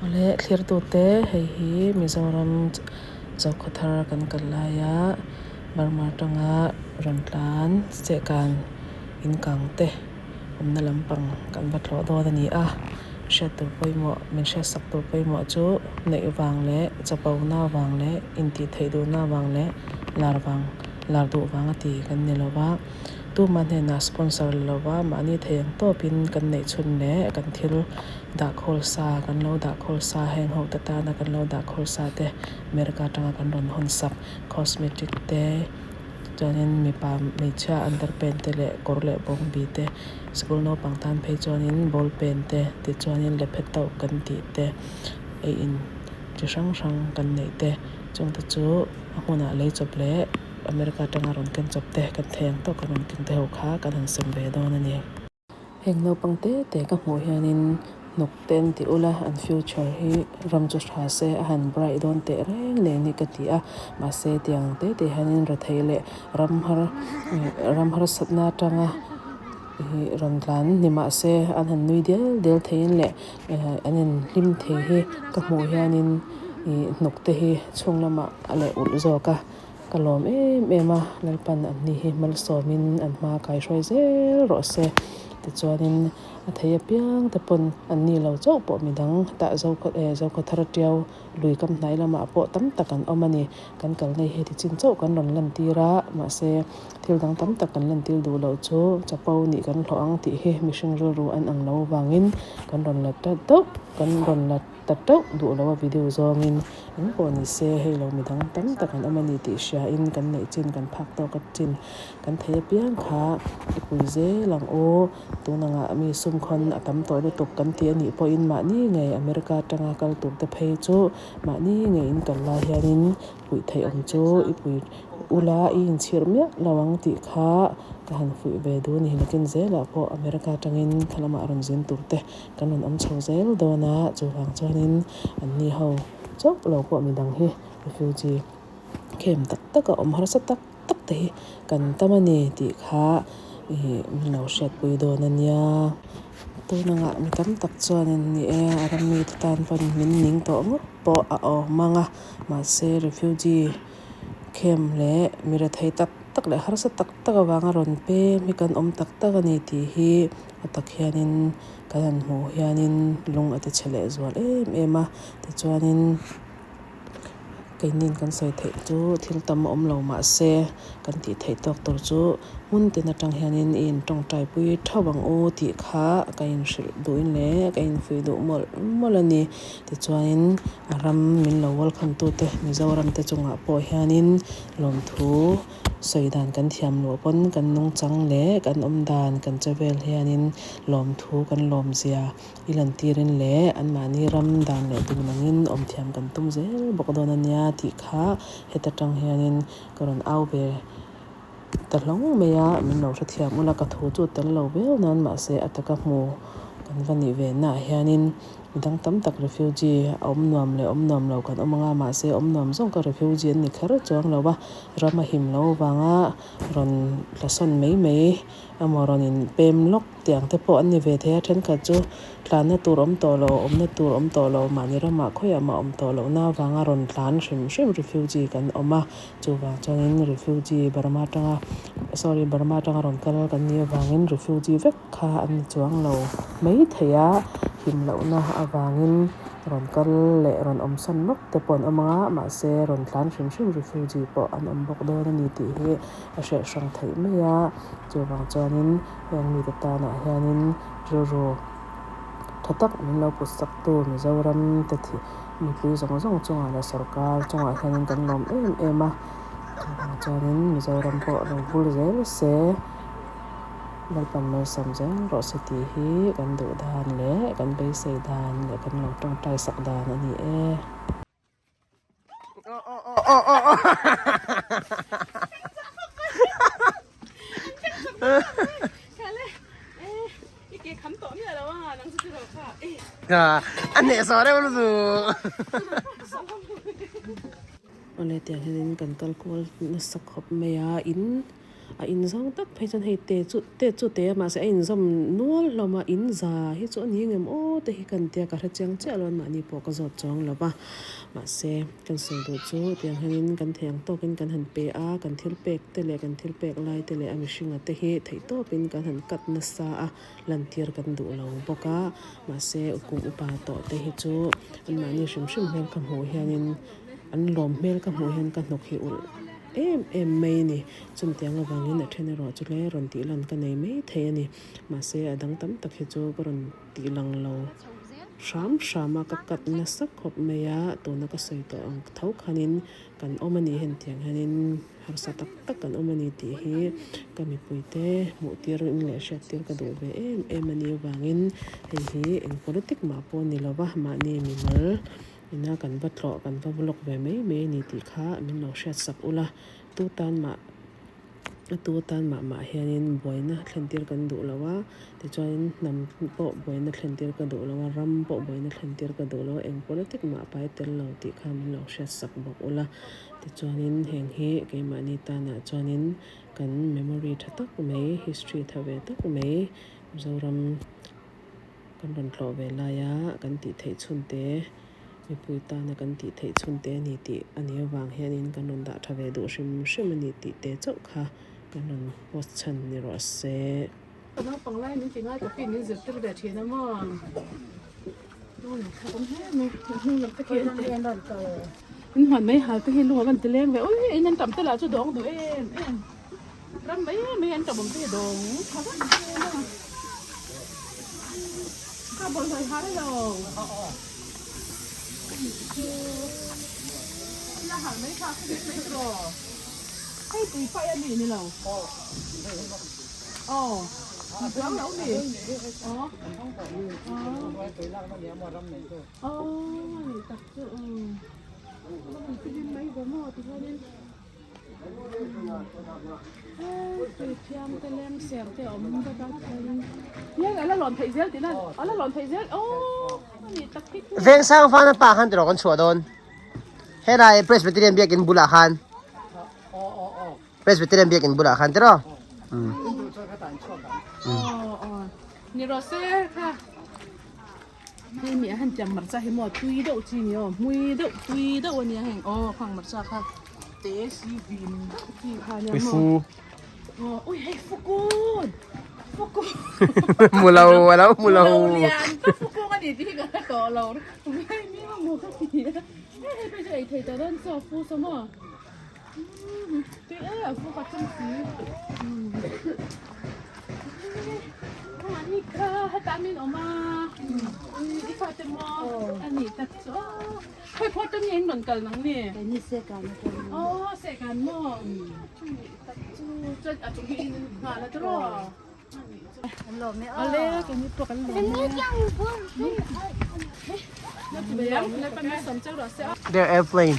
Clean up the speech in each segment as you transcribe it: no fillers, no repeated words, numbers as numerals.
Awle thlirtute hei hi Mizoram Zokhawthar kan kal laia Burma atanga rawn tlan chehkan inkang te awmna lampang kan va tlawh dawn a ni a, hriat tur pawimawh min hriatsak tur pawimawh chu neih vang leh chapo na vang leh intih theih duhna vang leh lar vang lar duh vang a ti kan ni lo va. Tuma hnenah sponsor la lova mahni thei ang tawpin kan neih chhun leh kan thil dah khawl sa kan lo dah khawl sa heng ho te tana kan lo dah khawl sa te America atanga kan rawn hawn sak cosmetic te chuanin mipa hmeichhia underpant te leh kawr leh bawngbi te school naupang tan phei chuanin ball pen te tichuanin lephe tauh kan tih te ei in chi hrang hrang kan neih te chungte chu a hmunah lei chawp leh. America atanga rawn ken chawp te kan thei ang tawk a rawn ken te ho kha kan han sem ve dawn a ni. Heng naupang te te ka hmuh hianin hnuk te an ti ula an future hi ram chu tha se a han bright dawn teh reng nen hi ka ti a mahse tiang te te hianin rethei leh ram har ram harsatna atanga ih rawn tlan ni mahse an han nui dial dial theiin leh an inhlim thei hi ka hmuh hianin ih hnuk te hi chhung lamah a leh ulh zawk a. Ka lawm em em a, Lalpan an ni hi malsawmin an hma kaihruai zel rawh se. Tichuanin a thei apiang te pawn an ni lo chauh pawh midang tah Zokhawthar atiau lui kam hnai lamah pawh tam tak an awm a ni. Kan kalna hi heti chin chauh kan rawn lantir a, mahse thil dang tam tak kan lantir duh loh chu chapo nih kan hlawh ang tih hi mihring rilru an ang lo avangin kan rawn la ta deuh kan rawn la Ta teuh duh lo a video zawngin eng pawh ni se hei lo midang tam tak an awm a ni tih hriain kan neih chin kan phak tawk a chin kan thei apiang kha i pui zel ang u. Tun angah mi sumkhawn a tam tawh lutuk kan tih a nih pawhin mahni ngei America atanga kal tur te phei chu mahni ngeiin kal lai hianin puih theih awm chu i pui ula i inchhir miah lo ang tih kha ka han fuih ve duh a ni. Nakin zelah pawh America atangin khalamah rawn zin tur te Kan rawn awm chho zel dawn a, chuvang chuanin an ni ho chauh lo pawh midang hi refugee camp tak tak a awm harsa tak tak te hi kan tam a ni tih kha ih min lo hriatpui dawn a nia. Tun angah mi tam tak chuanin ni e a ram mite tan pawn min ning tawh ngawt pawh a awm ang a, mahse refugee camp leh mi rethei tak tak leh harsa tak tak avanga rawn pem hi kan awm tak tak a ni tih hi A tak hianin kan han hmuh hianin lung a ti chhe leh zual em em a tichuanin keinin kan sawi theih chu thil tam a awm lo mahse kan tih theih tawk tur chu hmun tin atang hianin i intawngtai pui thauh ang u tih kha ka inhrilh duhin leh ka infuih duh mawlh mawlh a ni tichuanin a ram min lo welcome tute Mizoram te chungah pawh hianin lawmthu. Sawi dan kan thiam loh pawn kan nungchang leh kan awm dan kan che vel hianin lawmthu kan lawmzia i lantirin leh anmahni ram dan leh dun angin awm thiam kan tum zel bawk dawn a nia tih kha heta tang hianin ka rawn au ve ta hlawng mai a, min lo hrethiam ula ka thu chu tel lo viau nan mahse a taka hmu kan va nih ve naah hianin Midang tam tak refugee a awm nuam leh awm nuam lo kan awm anga mahse awm nuam zawng ka refugee an ni kher chuang lo a, ram a him lo vanga rawn tlasawn mai mai emaw rawn in pem lawk tiang te pawh an ni ve thei a, thenkhat chu tlanna tur awm tawh lo awmna tur awm tawh lo mahni ramah khawiah mah awm tawh lohna vanga rawn tlan hrim hrim refugee kan awm a, chuvang chuanin refugee Burma atanga sorry Burma atanga rawn kal kan nih avangin refugee vek kha an ni chuang lo mai thei a, him lohna avangin rawn kal leh rawn awm sawn lawk te pawh an awm ang a, mahse rawn tlan hrim hrim refugee pawh an awm bawk dawn a ni tih hi a hreh hrang theih mai a, chuvang chuanin heng mite tanah hianin rilru tha tak min lo put sak tu Mizoram te thih mipui zawng zawng chungah leh sorkar chungah hianin kan lawm em em a, chuvang chuanin Mizoram pawh lo vul zel se. Lalpan malsawm zel rawh se tih hi kan duh dan leh kan beisei dan leh kan lo tawngtai sak dan a ni e. Awle tiang hianin kan kal kual nasa khawp mai a in. A in zawng tak phei chuan hei te chu te chu te a mahse a inzawm nual hlawm a in za hi chu a ni ngem aw te hi ka intia ka hre chiang chiah lo a mahni pawh ka zawt chuang lo va mahse kan sawi duh chu tiang hianin kan thei ang tawkin kan han pe a kan thil pek te leh kan thil pek lai te leh a mihringa te hi theih tawpin kan han cut nasa a lantir kan duh lo bawk a mahse kum upa tawh te hi chu anmahni hrim hrim hmel ka hmuh hianin an lawm hmel ka hmuh hian ka hnawk hi ulh em em mai a ni. Chumtiang avangin a then erawh chu hle rawn tih lan ka nei mai thei a ni. Mahse a dang tam tak hi chu ka rawn tih lang lo hram hram a, ka cut nasa khawp mai a, tuna ka sawi tawh ang tho khanin kan awm a ni hentiang hianin harsa tak tak kan awm a ni tih hi ka mipuite hmuh tir in leh hriat tir ka duh ve em em a nih avangin hei hi eng politic mah pawh ni lova mahni mimal ina kan va tlawh kan va vlog ve mai mai a ni tih kha min lo hriat sak ula. Tu tan mah a tu tan mah mah hianin buaina thlen tir kan duh lo a, tichuanin hnam pawh buaina thlen tir ka duh lo a, ram pawh buaina thlen tir ka duh lo a, eng politic mah pai tel lo tih kha min lo hriat sak bawk ula. Tichuanin heng hi keimahni tanah chuanin kan memory tha tak mai, history tha ve tak mai Mizoram kan rawn tlawh ve laia kan tih theih chhun te, Mipui tana kan tih theih chhun te a ni tih a nih avang hianin kan rawn dah tha ve duh hrim hrim a ni tih te chauh kha kan rawn post chhan ni rawh se. Ka naupang lai min ti ngai tawpin min zirtir ve thin a maw? Lung in thlak awm hle mai, hnung lam te khi an in huan mai hal te hi lung a van ti leng ve, ui in an tam te lah chu dawng duh em em, ram mai mai an tam awm te hi dawng tha vak zel a, ka bawlhhlawh i hal lo. Vengsang fana pa khan tiraw kan chhuah dawn helai Presbyterian biakin bulah khan Presbyterian biakin bulah khan tiraw Hei mi a han tiang hmarcha hi maw tui deuh chi ni aw hmui deuh tui deuh a nia heng aw khang hmarcha kha te si vin deuh chi kha nia maw aw ui hei fukun fukun mu lo a lo mu lo lian tak fukung a ni tih hi ka hre tawh lo hei mi maw ka ti a hei hei phei chu ei thei ta dawn chaw fu saw maw Their airplane.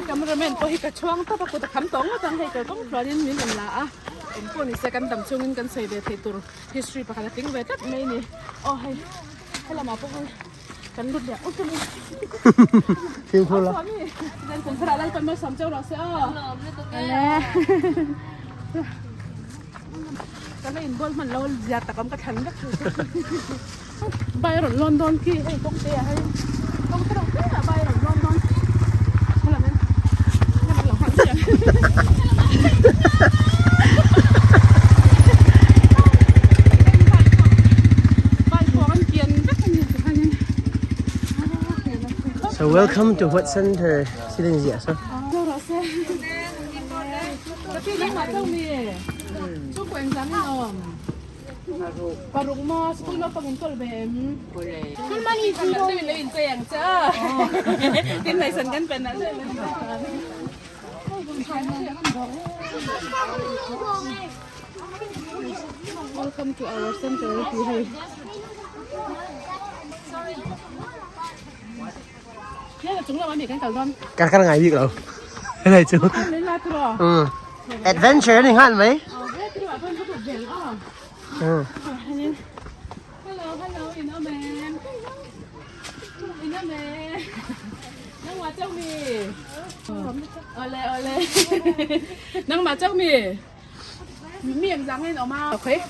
Cameraman pawh hi ka chhuang tawp a kut a kham tawh ngawt ang hei kalkawng tluanin min rawn la a eng pawh ni se kan dam chungin kan sawi ve thei tur history pakhat a tling ve tlat mai a ni aw hei helamah pawh hei kan lut leh awk a ni Fimkhur la. Then kum thar ah Lalpan malsawm cheu rawh se aw. Ka la inbual hman lo zia tak awm ka thlan vek thu chu. Bai rawn lawn dawn khi hei kawng te ah hei kawng te reuh te ah bai rawn lawn dawn helam in helam lo nghal chiah bai pawh an kian vek a ni tikhanin So welcome to what center siling ziah so. Paruk maw school naupang in kawl ve em? Kan in chei ang che a tin hmeichhe kan pen ah Welcome to our center tih hei. Hei a chung lamah mi kan kal dawn. Kan kal ngai bik lo. Helai chu. Um. Adventure ni ngal mai. Um. Hello, hello, in om em. In om em. Nang ma chau mi. Ole ole. Nang ma chau mi. Mi ang zang in oma. Okay.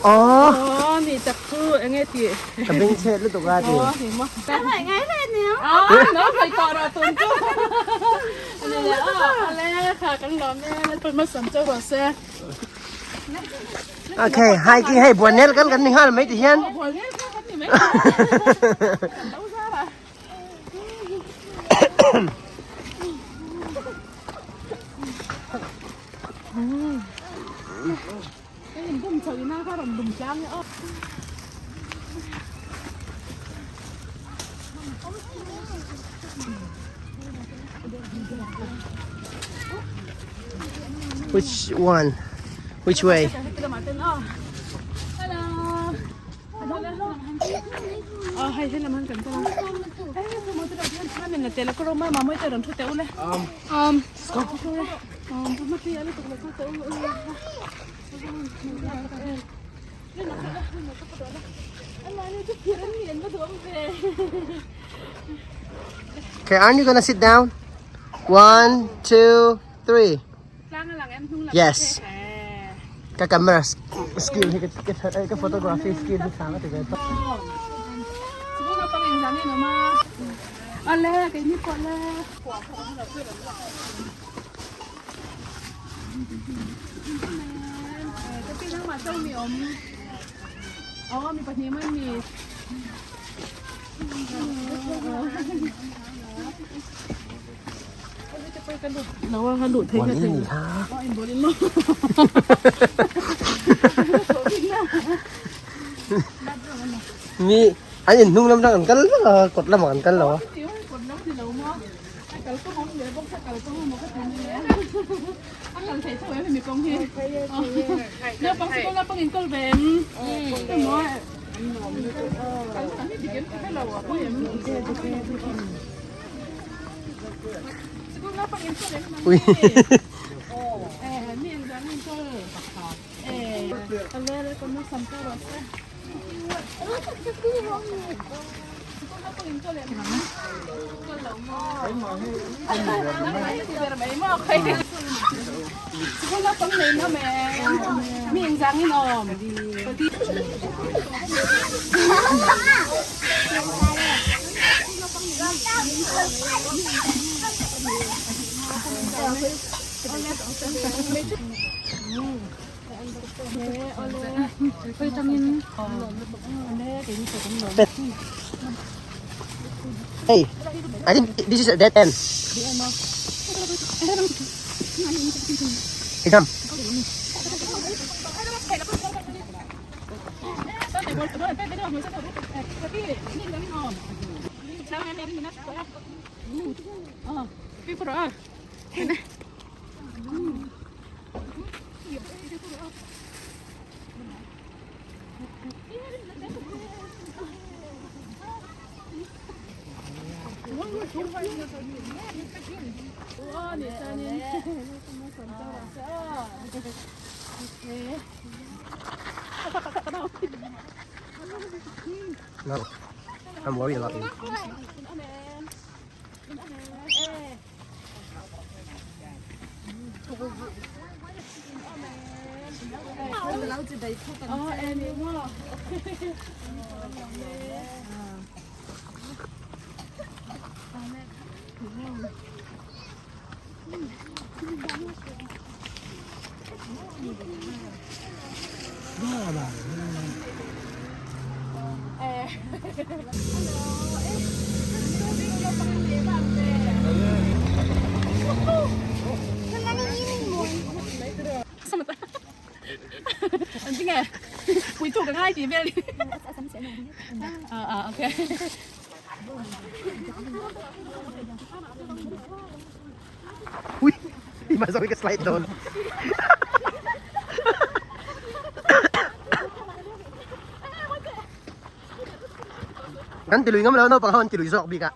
Oh. Oh, ni tak chu enge ti. Ka beng chhet lutuk a ti. Oh, ni mo. Ngai ve niu. Ah, no phải tỏ ra tuần chu. Ale ale kha kan lo me pun ma sam chau ro se. Okay, hiking hei buan nel kan kan ni nghal mai ti hian. Buan nel kha kan ni mai. Đâu ra bà. Cái hình bum chầu na kha ron bum chang o. Which one? Which way? Hello. Ờ hay thế làm ăn cần ta. Ê, mà tôi đầu tiên mình là tiền là cô mà mới tới đón thu tếu này. Go. Mà tiền là tụi nó thu tếu. Okay, aren't you gonna sit down? One, two, three. Yes. Ka camera skill hi ka ka photography skill hi thang ti ve to. Ale, cái như con le. Cái pin mà trâu mì ống. Ờ, mì bật nhí mà mì. Nó hắn đủ thấy Buan cái in gì. ni kha. Ờ, in bồn in mò. Mi an in hnung lam tang an kal vek a kawt lamah an kal lo a. Ui. Hey, I think this is a dead end. Hey, come. No, I'm worried about you. Quý chủ cái hai chị về đi. Ờ ờ ok. Ui, masuk ke slide down. Kan tilui ngam lo no pang hon tilui zawk bik ah.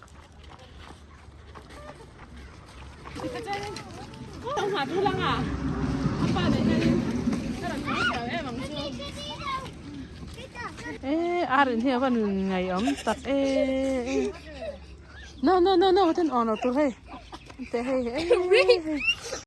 Eh, ar in hi a van ngaihawm tak e. No, no, no, no, ten on lo tur hei. Te hei hei.